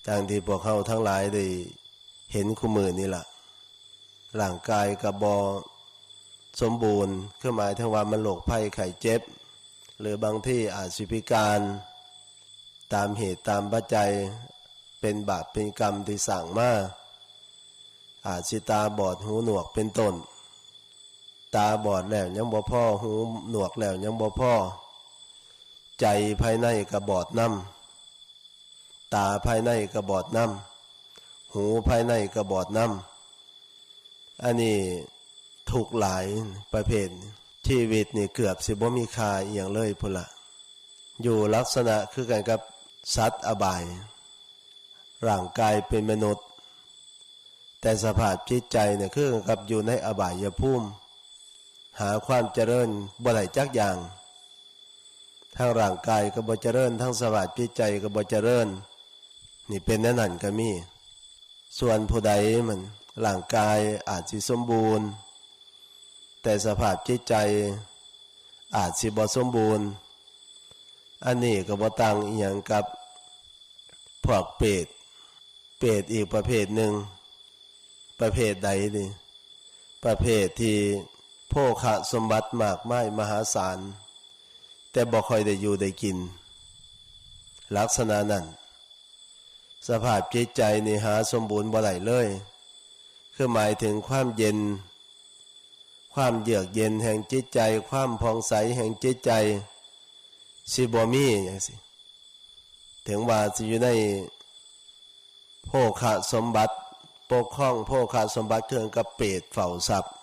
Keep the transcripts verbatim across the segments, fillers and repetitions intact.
ดังที่พวกเฮาทั้งหลายได้เห็นคู่มื้อนี่ล่ะ ร่างกายก็บ่สมบูรณ์ คือหมายถึงว่ามันโรคภัยไข้เจ็บ หรือบางทีอาจสิพิการ ตามเหตุตามปัจจัย เป็นบาปเป็นกรรมที่สร้างมา อาจสิตาบอดหูหนวกเป็นต้น ตาบอดแล้วยังบ่พอ หูหนวกแล้วยังบ่พอ ใจภายในก็บอดนำ ตาภายในก็บอดนำ หูภายในก็บอดนำ อันนี้ทุกข์หลายประเภท ชีวิตนี่เกือบสิบ่มีค่าอีหยังเลยพุ้นละ อยู่ลักษณะคือกันกับสัตว์อบาย ร่างกายเป็นมนุษย์ แต่สภาพจิตใจเนี่ยคือกันกับอยู่ในอบายภูมิ หาความเจริญบ่ได้จักอย่าง ทั้งร่างกายก็บ่เจริญ ทั้งสภาพจิตใจก็บ่เจริญ นี่เป็นแนวนั้นก็มี ส่วนผู้ใดมันร่างกายอาจสิสมบูรณ์ แต่สภาพจิตใจอาจสิบ่สมบูรณ์ อันนี้ก็บ่ต่างอีหยังกับพวกเปรต เปรตอีกประเภทหนึ่ง ประเภทใดนี่ ประเภทที่โภคสมบัติมากมายมหาศาล แต่บ่ค่อยได้อยู่ได้กิน ลักษณะนั้น สภาพจิตใจนี่หาสมบูรณ์บ่ได้เลย คือหมายถึงความเย็น ความเยือกเย็นแห่งจิตใจ ความผ่องใสแห่งจิตใจ สิบ่มีจังซี้ ถึงว่าสิอยู่ในโภคสมบัติ ปกครองโภคสมบัติคือกันกับเปรตเฝ้าทรัพย์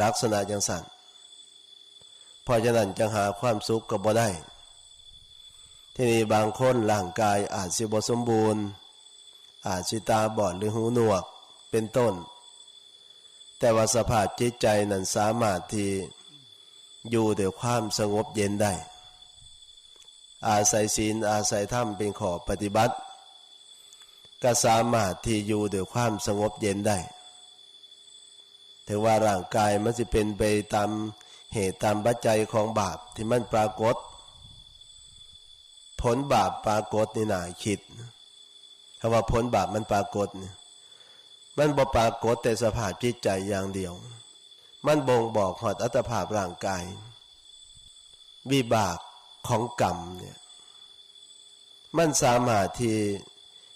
ลักษณะจังซั่น เพราะฉะนั้นจังหาความสุขก็บ่ได้ ทีนี้บางคนร่างกายอาจสิบ่สมบูรณ์ อาจสิตาบอดหรือหูหนวก เป็นต้น แต่ว่าสภาพจิตใจนั้นสามารถที่อยู่ด้วยความสงบเย็นได้ อาศัยศีล อาศัยธรรมเป็นข้อปฏิบัติ ก็สามารถที่อยู่ด้วยความสงบเย็นได้ ถึงว่าร่างกายมันสิเป็นไปตามเหตุตามปัจจัยของบาปที่มันปรากฏ ผลบาปปรากฏนี่น่าคิด คำว่าผลบาปมันปรากฏนี่ มันบ่ปรากฏแต่สภาพจิตใจอย่างเดียว มันบ่งบอกฮอดอัตภาพร่างกาย วิบากของกรรมเนี่ย มันสามารถที่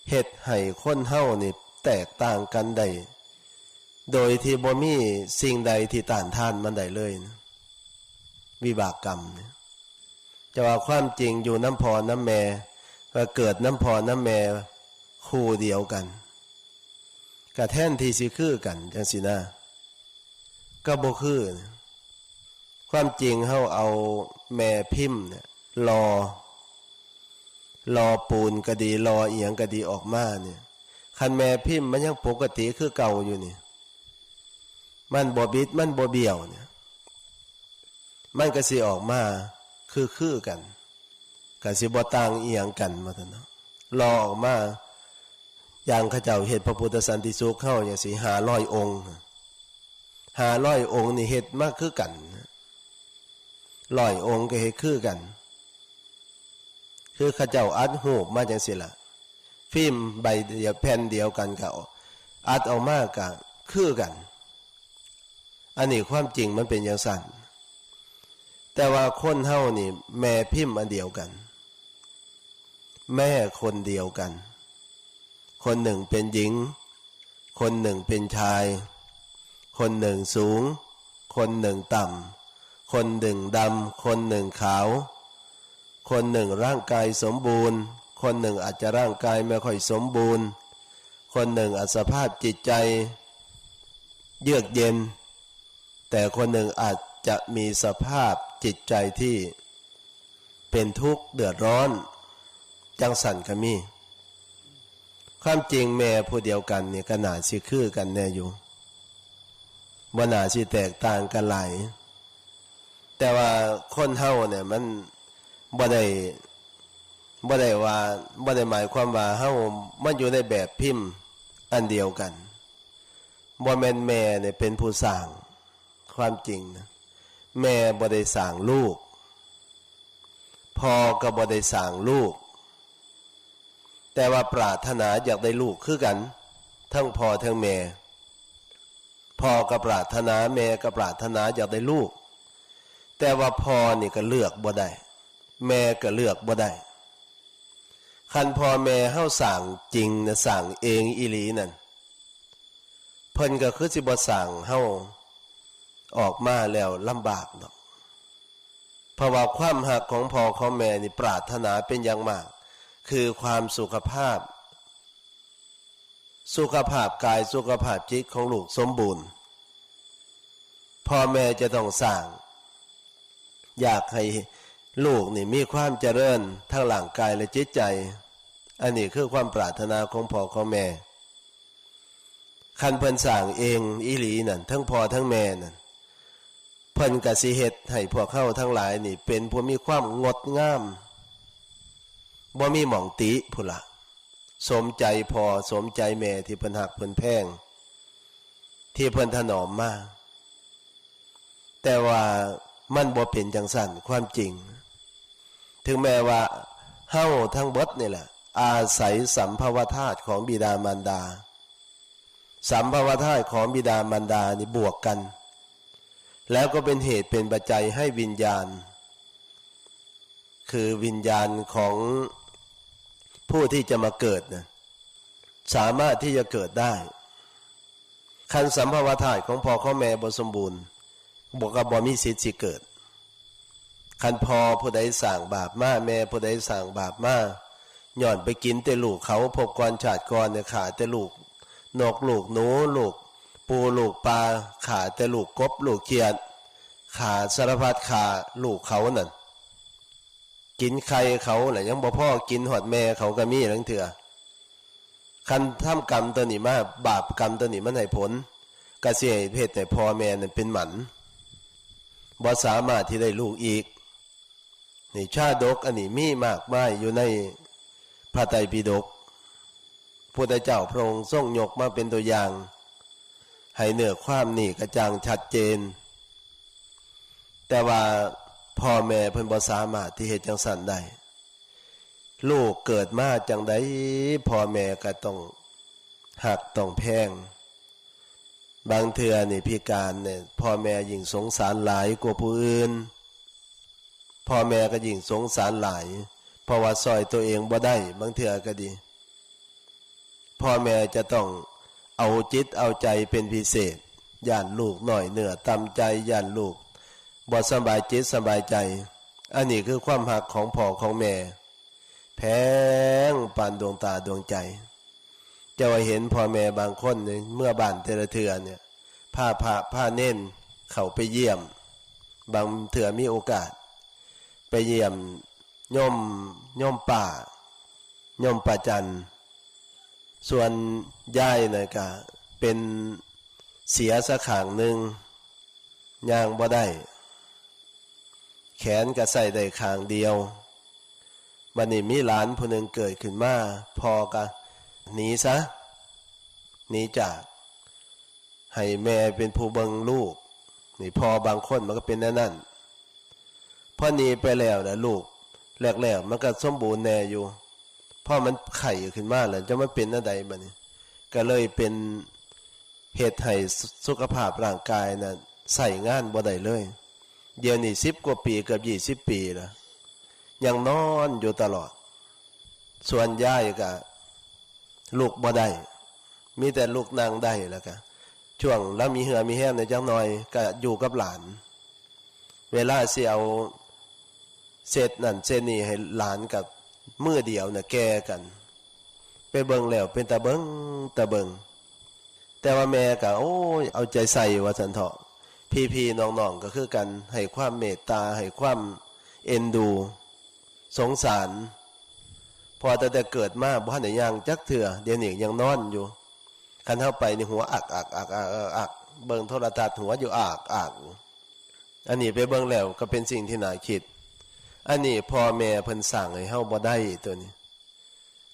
เฮ็ดให้คนเฮานี่แตกต่างกันได้ โดยที่บ่มีสิ่งใดที่ต้านทานมันได้เลยนะ วิบากกรรมเนี่ย แต่ว่าความจริงอยู่นำพ่อนำแม่ ก็เกิดนำพ่อนำแม่คู่เดียวกัน ก็แทนที่สิคือกันจังซี้นะ ก็บ่คือนะ ความจริงเฮาเอาแม่พิมพ์เนี่ย หล่อ หล่อปูนก็ดี หล่ออีหยังก็ดีออกมาเนี่ย คันแม่พิมพ์มันยังปกติคือเก่าอยู่นี่ มันบ่บิด มันบ่เบี้ยวเนี่ย มันก็สิออกมาคือๆกัน ก็สิบ่ต่างอีหยังกัน ว่าซั่นเนาะ หล่อออกมา อย่างเขาเจ้าเฮ็ดพระพุทธสันติสุขเฮาจังซี้ ห้าร้อยองค์ ห้าร้อยองค์นี่เฮ็ดมาคือกัน ร้อยองค์ก็เฮ็ดคือกัน คือเขาเจ้าอัดรูปมาจังซี้ล่ะ ฟิล์มใบเดียว แผ่นเดียวกันก็อัดออกมาก็คือกัน อันนี้ความจริงมันเป็นจังซั่น แต่ว่าคนเฮานี่แม่พิมพ์อันเดียวกัน แม่คนเดียวกัน คนหนึ่งเป็นหญิง คนหนึ่งเป็นชาย คนหนึ่งสูง คนหนึ่งต่ำ คนหนึ่งดำ คนหนึ่งขาว คนหนึ่งร่างกายสมบูรณ์ คนหนึ่งอาจจะร่างกายไม่ค่อยสมบูรณ์ คนหนึ่งอาจสภาพจิตใจเยือกเย็น แต่คนหนึ่งอาจจะมีสภาพจิตใจที่เป็นทุกข์เดือดร้อน จังซั่นก็มี ความจริงแม่ผู้เดียวกันนี่ก็น่าสิคือกันแน่อยู่ บ่น่าสิแตกต่างกันหลาย แต่ว่าคนเฮาเนี่ยมันบ่ได้ บ่ได้ว่า บ่ได้หมายความว่าเฮามันอยู่ในแบบพิมพ์อันเดียวกัน บ่แม่นแม่เนี่ยเป็นผู้สร้าง ความจริงนะ แม่บ่ได้สร้างลูก พ่อก็บ่ได้สร้างลูก แต่ว่าปรารถนาอยากได้ลูกคือกัน ทั้งพ่อทั้งแม่ พ่อก็ปรารถนา แม่ก็ปรารถนาอยากได้ลูก แต่ว่าพ่อนี่ก็เลือกบ่ได้ แม่ก็เลือกบ่ได้ คันพ่อแม่เฮาสร้างจริงนะ สร้างเองอีหลีนั่น เพิ่นก็คือสิบ่สร้างเฮาออกมาแล้วลำบากดอก เพราะว่าความฮักของพ่อของแม่นี่ปรารถนาเป็นอย่างมาก คือความสุขภาพ สุขภาพกายสุขภาพจิตของลูกสมบูรณ์ พ่อแม่จะต้องสร้าง อยากให้ลูกนี่มีความเจริญทั้งร่างกายและจิตใจ อันนี้คือความปรารถนาของพ่อของแม่ คันเพิ่นสร้างเองอีหลีนั่น ทั้งพ่อทั้งแม่นั่น เพิ่นก็สิเฮ็ดให้พวกเฮาทั้งหลายนี่เป็นผู้มีความงดงาม บ่มีหม่องติพุ้นละ สมใจพ่อสมใจแม่ที่เพิ่นฮักเพิ่นแพง ที่เพิ่นถนอมมา แต่ว่ามันบ่เป็นจังซั่น ความจริง ถึงแม้ว่าเฮาทั้งเบิดนี่แหละ อาศัยสัมภวธาตุของบิดามารดา สัมภวธาตุของบิดามารดานี่บวกกัน แล้วก็เป็นเหตุเป็นปัจจัยให้วิญญาณ คือวิญญาณของผู้ที่จะมาเกิดนะ สามารถที่จะเกิดได้ คันสัมภวธาตุของพ่อของแม่บ่สมบูรณ์ บ่ ก็บ่มีสิทธิ์สิเกิด คันพ่อผู้ใดสร้างบาปมา แม่ผู้ใดสร้างบาปมา ย้อนไปกินแต่ลูกเขา ภพก่อนชาติก่อนเนี่ย ฆ่าแต่ลูกนกลูกหนู ลูกปูลูกปลา ฆ่าแต่ลูกกบลูกเขียด ฆ่าสารพัดฆ่าลูกเขานั่น กินไข่เขาแหละ ยังบ่พอกินฮอดแม่เขาก็มีลางเทื่อ คันทำกรรมตัวนี้มา บาปกรรมตัวนี้มันให้ผล ก็สิให้เฮ็ดให้พ่อแม่นั่นเป็นหมัน บ่สามารถที่ได้ลูกอีก นี่ชาดกอันนี้มีมากมายอยู่ในพระไตรปิฎก พุทธเจ้าพระองค์ทรงยกมาเป็นตัวอย่าง ให้เนื้อความนี่กระจ่างชัดเจน แต่ว่าพ่อแม่เพิ่นบ่สามารถที่เฮ็ดจังซั่นได้ ลูกเกิดมาจังใด พ่อแม่ก็ต้องฮักต้องแพง บางเทื่อนี่พิการเนี่ย พ่อแม่ยิ่งสงสารหลายกว่าผู้อื่น พ่อแม่ก็ยิ่งสงสารหลาย เพราะว่าซ่อยตัวเองบ่ได้ บางเทื่อก็ดี พ่อแม่จะต้องเอาจิตเอาใจเป็นพิเศษ ย้านลูกน้อยเนื้อต่ำใจ ย้านลูกบ่สบายจิตสบายใจ อันนี้คือความฮักของพ่อของแม่ แพงปานดวงตาดวงใจ เจ้าว่าเห็นพ่อแม่บางคนเนี่ย เมือบ้านแต่ละเทื่อเนี่ย พาพระพาเณรเข้าไปเยี่ยม บางเทื่อมีโอกาส ไปเยี่ยมโยม โยมป้า โยมป้าจัน ส่วนยายน่ะก็เป็นเสียซะข้างหนึ่ง ย่างบ่ได้ แขนก็ใช้ได้ข้างเดียว บัดนี้มีหลานผู้หนึ่งเกิดขึ้นมา พ่อก็หนีซะ หนีจาก ให้แม่เป็นผู้เบิ่งลูก นี่พ่อบางคนมันก็เป็นแนวนั้น พอหนีไปแล้วนะ ลูกแรกๆมันก็สมบูรณ์แน่อยู่ พอมันไข้ขึ้นมาแล้ว จะมันเป็นแนวใดบัดนี้ ก็เลยเป็น เฮ็ดให้สุขภาพร่างกายน่ะใช้งานบ่ได้เลย เดี๋ยวนี้สิบกว่าปี เกือบยี่สิบปีแล้ว ยังนอนอยู่ตลอด ส่วนยายก็ลุกบ่ได้ มีแต่ลุกนั่งได้ แล้วก็ช่วงลาวมีเหื่อมีแฮงแหน่จักหน่อย ก็อยู่กับหลาน เวลาสิเอาเช็ดนั่นเช็ดนี่ให้หลานก็มือเดียวน่ะแก่กัน ไปเบิ่งแล้วเป็นตาเบิ่ง ตาเบิ่ง แต่ว่าแม่ก็ โอ้ย เอาใจใส่ว่าซั่นเถาะ พี่ๆน้องๆก็คือกัน ให้ความเมตตา ให้ความเอ็นดู สงสาร เพราะว่าตั้งแต่เกิดมาบ่ทันได้ย่างจักเทื่อ เดี๋ยวนี้ยังนอนอยู่ คันเฮาไปนี่หัวอักอักอักอักอักอัก เบิ่งโทรทัศน์หัวอยู่อักอัก อันนี้ไปเบิ่งแล้วก็เป็นสิ่งที่น่าคิด อันนี้พ่อแม่เพิ่นสร้างให้เฮาบ่ได้ตัวนี้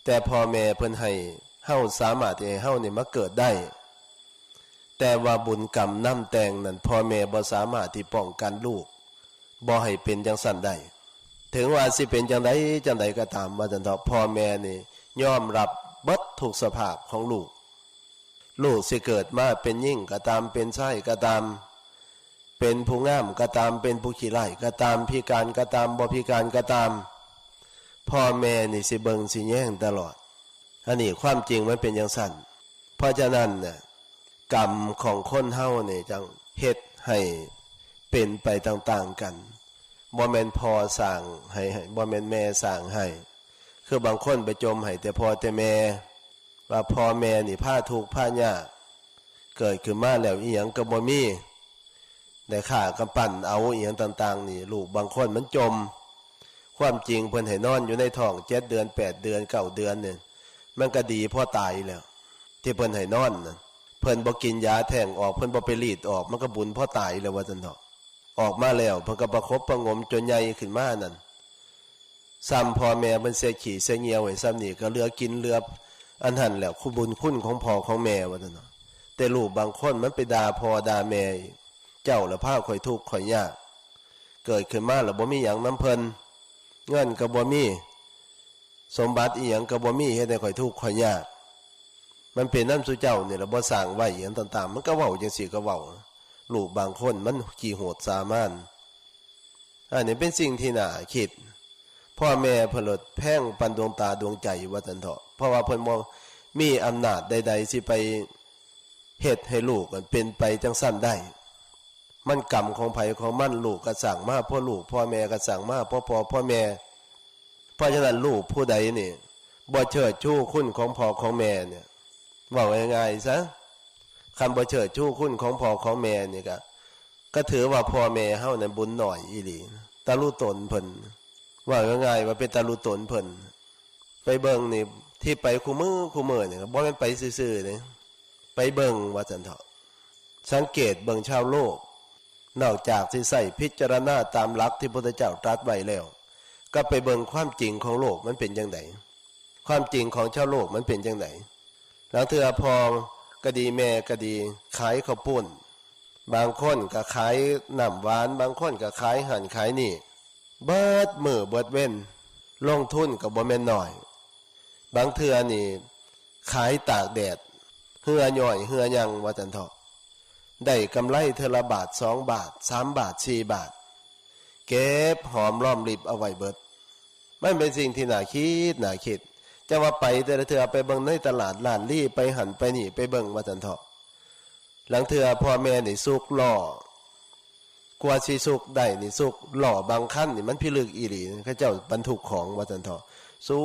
แต่พ่อแม่เพิ่นให้เฮาสามารถที่ให้เฮานี่มาเกิดได้ แต่ว่าบุญกรรมนำแต่งนั่น พ่อแม่บ่สามารถที่ป้องกันลูกบ่ให้เป็นจังซั่นได้ ถึงว่าสิเป็นจังใดจังใดก็ตาม ว่าซั่นเถาะ พ่อแม่นี่ ยอมรับเบิดทุกสภาพของลูก ลูกสิเกิดมาเป็นหญิงก็ตาม เป็นชายก็ตาม เป็นผู้งามก็ตาม เป็นผู้ขี้ร้ายก็ตาม พิการก็ตาม บ่พิการก็ตาม พ่อแม่นี่สิเบิ่งสิแยงตลอด อันนี้ความจริงมันเป็นจั่งซั้น เพราะฉะนั้นน่ะ กรรมของคนเฮานี่จั่งเฮ็ดให้เป็นไปต่างๆกัน บ่แม่นพ่อสร้างให้ ให้ บ่แม่นแม่สร้างให้ คือบางคนไปจ่มให้แต่พ่อแต่แม่ ว่าพ่อแม่นี่พาทุกข์พายาก เกิดขึ้นมาแล้วอิหยังก็บ่มี ได้ฆ่ากำปั้นเอาอิหยังต่างๆนี่ ลูกบางคนมันจ่ม ความจริงเพิ่นให้นอนอยู่ในท้องเจ็ดเดือน แปดเดือน เก้าเดือนเนี่ย มันก็ดีพอตายแล้ว ที่เพิ่นให้นอนน่ะ เพิ่นบ่กินยาแท้งออก เพิ่นบ่ไปรีดออก มันก็บุญพอตายแล้วว่าซั่นเถาะ ออกมาแล้วเพิ่นก็ประคบประหงมจนใหญ่ขึ้นมานั่น ซ้ำพ่อแม่เพิ่นเสียขี้เสียเยี่ยวให้ซ้ำนี่ก็เหลือกินเหลืออันนั้นแหละ คุณบุญคุณของพ่อของแม่ว่าซั่นเนาะ แต่ลูกบางคนมันไปด่าพ่อด่าแม่อีก เจ้าละพาข้อยทุกข์ข้อยยาก เกิดขึ้นมาแล้วบ่มีหยังนำเพิ่น เงินก็บ่มี สมบัติอีหยังก็บ่มี เฮ็ดให้ข้อยทุกข์ข้อยยาก มันเป็นนำซุเจ้านี่ล่ะ บ่สร้างไว้อิหยังต่างๆ มันก็เว้าจั่งซี้ก็เว้า ลูกบางคนมันขี้โหดสามาน อันนี้เป็นสิ่งที่น่าคิด พ่อแม่เพิ่นโลดแพงปานดวงตาดวงใจว่าซั่นเถาะ เพราะว่าเพิ่นบ่มีอำนาจใดๆสิไปเฮ็ดให้ลูกมันเป็นไปจั่งซั้นได้ มันกรรมของไผของมัน ลูกก็สร้างมาเพื่อลูก พ่อแม่ก็สร้างมาเพื่อพ่อเพื่อแม่ เพราะฉะนั้นลูกผู้ใดนี่บ่เชิดชูคุณของพ่อของแม่เนี่ย เว้าง่ายๆซะ คันบ่เชิดชูคุณของพ่อของแม่นี่ก็ ก็ถือว่าพ่อแม่เฮานั้นบุญน้อยอีหลี ตะลุตนเพิ่น เว้าง่ายๆว่าเป็นตะลุตนเพิ่น ไปเบิ่งนี่ ที่ไปคู่มื้อคู่มื้อนี่ก็บ่แม่นไปซื่อๆเด้ ไปเบิ่งว่าซั่นเถาะ สังเกตเบิ่งชาวโลก นอกจากสิใช้พิจารณาตามหลักที่พุทธเจ้าตรัสไว้แล้ว ก็ไปเบิ่งความจริงของโลกมันเป็นจั่งใด ความจริงของชาวโลกมันเป็นจั่งใด ลางเทื่อพ่อก็ดีแม่ก็ดี ขายข้าวปุ้น บางคนก็ขายน้ำหวาน บางคนก็ขายหั้นขายนี่ เบิดมื้อเบิดเว็น ลงทุนก็บ่แม่นน้อย บางเทื่อนี่ขายตากแดด เหื่อย่อยเหื่อยังว่าซั่นเถาะ ได้กำไรเทื่อละบาทสองบาท สามบาท สี่บาท เก็บหอมรอมริบเอาไว้เบิด มันเป็นสิ่งที่น่าคิด น่าคิด จะว่าไปแต่ละเทื่อไปเบิ่งในตลาดล้านลี้ ไปหั้นไปนี่ ไปเบิ่งว่าซั่นเถาะ ลางเทื่อพ่อแม่นี่สุกล้อ กว่าสิสุกได้นี่สุกล้อบางคันนี่มันพิลึกอีหลี เขาเจ้าบรรทุกของว่าซั่นเถาะ สุ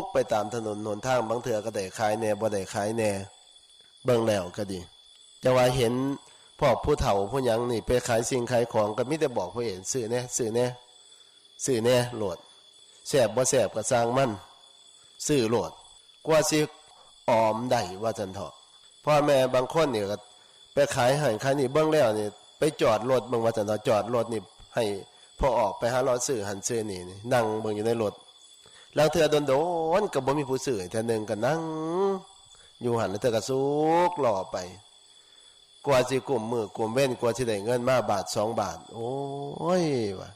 กไปตามถนนหนทาง บางเทื่อก็ได้ขายแหน่ บ่ได้ขายแหน่ เบิ่งแล้วก็ดี จะว่าเห็นพวกผู้เฒ่าผู้หยังนี่ไปขายสิ่งขายของ ก็มีแต่บอกผู้เห็น "ซื้อแหน่ ซื้อแหน่ ซื้อแหน่" โลด แซ่บบ่แซ่บก็ซ่างมัน ซื้อโลด กว่าสิออมได้ว่าซั่นเถาะ พ่อแม่บางคนนี่ก็ไปขายหั้นขายนี่ เบิ่งแล้วนี่ ไปจอดรถเบิ่งว่าซั่นเถาะ จอดรถนี่ให้พ่อออกไปหาเลาะซื้อหั้นซื้อนี่ นั่งเบิ่งอยู่ในรถ ลางเทื่อโดนๆก็บ่มีผู้ซื้อ เทื่อหนึ่งก็นั่งอยู่หั้น ลางเทื่อก็สุกล้อไป กว่าสิกุมมื้อกุมเว็น กว่าสิได้เงินมาบาทสองบาท โอ้ย ว่า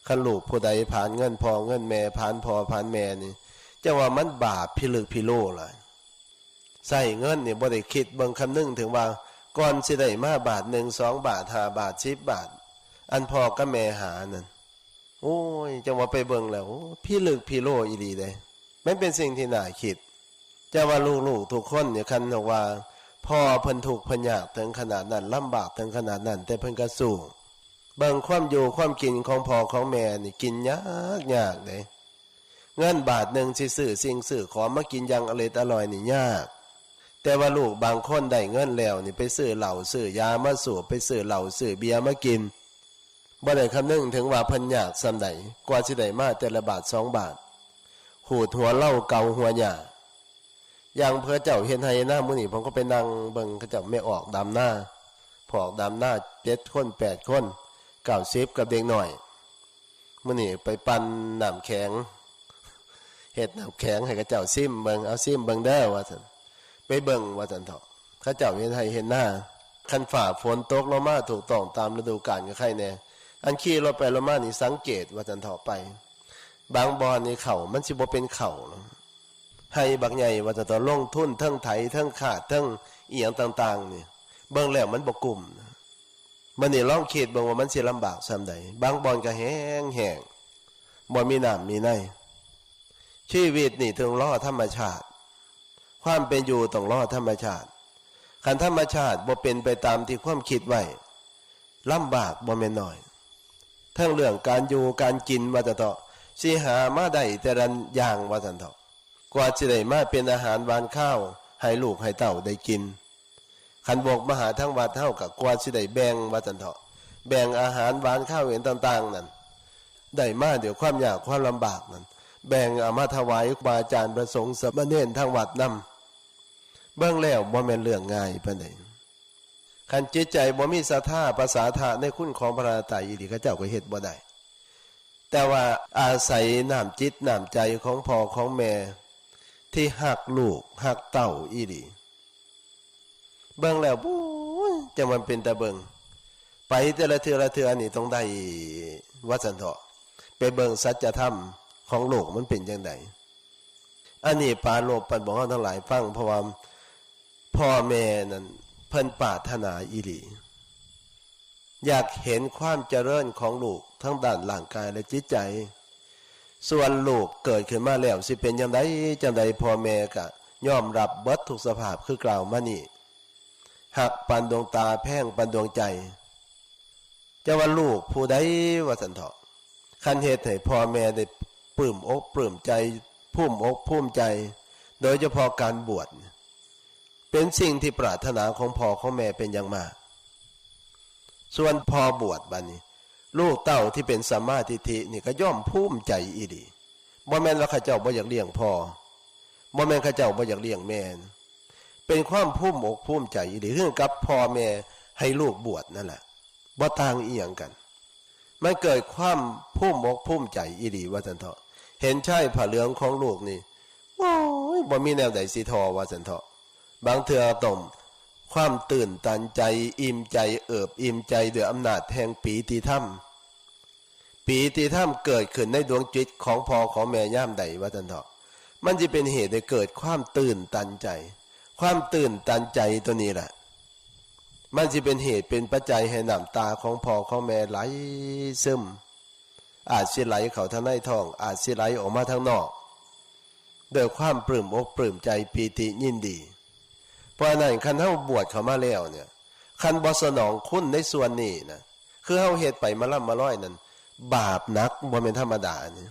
คันลูกผู้ใดผลาญเงินพ่อเงินแม่ ผลาญพ่อผลาญแม่นี่ จะว่ามันบาปพิลึกพิโลหลาย ใช้เงินนี่บ่ได้คิดเบิ่งคำนึงถึงว่า ก่อนสิได้มาบาทหนึ่ง สองบาท ห้าบาท สิบบาท อันพ่อกับแม่หานั่น โอ้ย จั่งว่าไปเบิ่งแล้ว โอ้ พิลึกพิโลอีหลีเด้ มันเป็นสิ่งที่น่าคิด จะว่าลูกๆทุกคนนี่ คันบอกว่า พ่อเพิ่นทุกข์เพิ่นยากถึงขนาดนั้น ลำบากถึงขนาดนั้น แต่เพิ่นก็สู้ เบิ่งความอยู่ความกินของพ่อของแม่นี่ กินยากยากเด้ เงินบาทหนึ่งสิซื้อสิ่งซื้อของมากินอย่างอร่อยอร่อยนี่ยาก แต่ว่าลูกบางคนได้เงินแล้วนี่ ไปซื้อเหล้าซื้อยามาสูบ ไปซื้อเหล้าซื้อเบียร์มากิน บ่ได้คำนึงถึงว่าเพิ่นยากส่ำใด กว่าสิได้มาแต่ละบาทสองบาท ขูดหัวเล่าเกาหัวหญ้า อย่างเขาเจ้าเฮ็ดไฮ่นามื้อนี้ ผมก็ไปนั่งเบิ่งเขาเจ้าแม่ออกดำนา พวกดำนาเจ็ดคนแปดคน เก้าสิบกับเด็กน้อย มื้อนี้ไปปั่นน้ำแข็ง เฮ็ดน้ำแข็งให้เขาเจ้าซิมเบิ่ง เอาซิมเบิ่งเด้อว่าซั่น ไปเบิ่งว่าซั่นเถาะ เขาเจ้าเฮ็ดไฮ่เฮ็ดนา คันฟ้าฝนตกลงมาถูกต้องตามฤดูกาลก็ไคแน่ อันขี่รถไปรถมานี่สังเกตว่าซั่นเถาะไป บางบ่อนนี่ข้าวมันสิบ่เป็นข้าวหรอก ไฮ่บักใหญ่ว่าซั่นเถาะ ลงทุนเทิงไถเทิงคาดเทิงอิหยังต่างๆ นี่ เบิ่งแล้วมันบ่คุ้มนะ บัดนี้ลองคิดเบิ่งว่ามันสิลำบากส่ำใด บางบ่อนก็แห้งๆ บ่มีน้ำมีใน ชีวิตนี่ต้องรอธรรมชาติ ความเป็นอยู่ต้องรอธรรมชาติ คันธรรมชาติบ่เป็นไปตามที่ความคิดไว้ ลำบากบ่แม่นน้อย ทั้งเรื่องการอยู่การกินว่าซั่นเถาะ สิหามาได้แต่ละอย่างว่าซั่นเถาะ กว่าสิได้มาเป็นอาหารหวานคาวให้ลูกให้เต้าได้กิน คันบกมาหาทางวัดเฮาก็กว่าสิได้แบ่งว่าซั่นเถาะ แบ่งอาหารหวานคาวเห็นต่างๆ นั่น ได้มาด้วยความยากความลำบากนั่น แบ่งเอามาถวายครูบาอาจารย์พระสงฆ์สามเณรทางวัดนำ เบิ่งแล้วบ่แม่นเรื่องง่ายปานใด คันจิตใจบ่มีศรัทธาประสาทะในคุณของพระรัตนตรัยอีหลี เขาเจ้าก็เฮ็ดบ่ได้ แต่ว่าอาศัยน้ำจิตน้ำใจของพ่อของแม่ ที่ฮักลูกฮักเต้าอีหลี เบิ่งแล้ว โอ้ย จังมันเป็นตาเบิ่ง ไปแต่ละเทื่อละเทื่อนี่ต้องได้ว่าซั่นเถาะ ไปเบิ่งสัจธรรมของโลกมันเป็นจังใด อันนี้ปรารภปันบอกเฮาทั้งหลายฟัง เพราะว่าพ่อแม่นั้นเพิ่นปรารถนาอีหลี อยากเห็นความเจริญของลูกทั้งด้านร่างกายและจิตใจ ส่วนลูกเกิดขึ้นมาแล้วสิเป็นจังใดจังใด พ่อแม่ก็ยอมรับเบิดทุกสภาพคือกล่าวมานี้ ฮักปานดวงตาแพงปานดวงใจ จะว่าลูกผู้ใดว่าซั่นเถาะ คันเฮ็ดให้พ่อแม่ได้ปลื้มอกปลื้มใจ ภูมิอกภูมิใจ โดยเฉพาะการบวชเนี่ย เป็นสิ่งที่ปรารถนาของพ่อของแม่เป็นอย่างมาก ส่วนพ่อบวชบัดนี้ ลูกเต้าที่เป็นสัมมาทิฏฐินี่ก็ย่อมภูมิใจอีหลี บ่แม่นว่าเขาเจ้าบ่อยากเลี้ยงพ่อ บ่แม่นเขาเจ้าบ่อยากเลี้ยงแม่นะ เป็นความภูมิอกภูมิใจอีหลี คือกับพ่อแม่ให้ลูกบวชนั่นแหละ บ่ต่างอีหยังกัน มันเกิดความภูมิอกภูมิใจอีหลีว่าซั่นเถาะ เห็นชายผ้าเหลืองของลูกนี่ โอ้ย บ่มีแนวใดสิทอว่าซั่นเถาะ บางเทื่อต้องความตื่นตันใจ อิ่มใจ เอิบอิ่มใจด้วยอำนาจแห่งปีติธรรม ปีติธรรมเกิดขึ้นในดวงจิตของพ่อของแม่ยามใดว่าซั่นเถาะ มันสิเป็นเหตุให้เกิดความตื่นตันใจ ความตื่นตันใจตัวนี้แหละ มันสิเป็นเหตุเป็นปัจจัยให้น้ำตาของพ่อของแม่ไหลซึม อาจสิไหลเข้าทางในท้อง อาจสิไหลออกมาทางนอก ด้วยความปลื้มอกปลื้มใจปีติยินดี เพราะฉะนั้นคันเฮาบวชเข้ามาแล้วเนี่ย คันบ่สนองคุณในส่วนนี้นะ คือเฮาเฮ็ดไปมาล่ำมาลอยนั่น บาปหนักบ่แม่นธรรมดานี่